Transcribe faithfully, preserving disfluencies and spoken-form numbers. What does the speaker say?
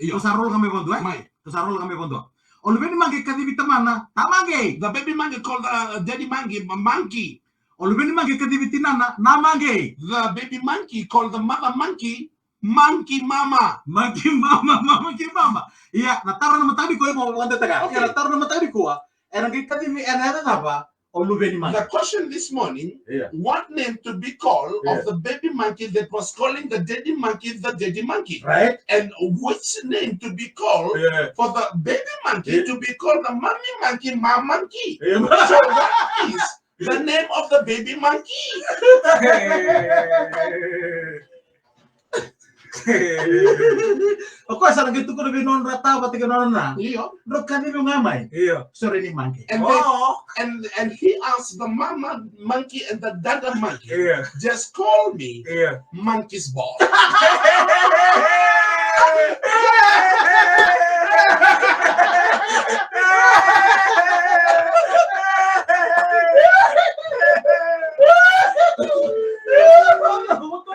Io. Tou sa roll ga mai vadua, e? Mai. Tou sa roll ga mai vadua. O luve ni monkey kacivi tamana, ta monkey. The baby monkey called the, uh, daddy monkey, ma-, monkey. O luve ni monkey kacivi tinana, na monkey. The baby monkey called the mother monkey, monkey mama. Monkey mama, monkey mama. Ia, na taro na mataka nikua mo vakadeitaka. Okay. Ia, na taro na mataka nikua. Era qai kacivi ena yaca cava o luve ni monkey? The question this morning, yeah, what name to be called, yeah, of the baby monkey that was calling the daddy monkey the daddy monkey? Right. And which name to be called, yeah, for the baby monkey, yeah, to be called the mommy monkey, ma monkey? Yeah. So what is the name of the baby monkey? O koya sa na qai tukuna vei nodra ta vata kei nona na. Io. Drau kacivi ga mai. Io. Sore ni monkey. And they, oh, and, and he asked the mama monkey and the dada monkey, io, just call me, io, monkey's ball.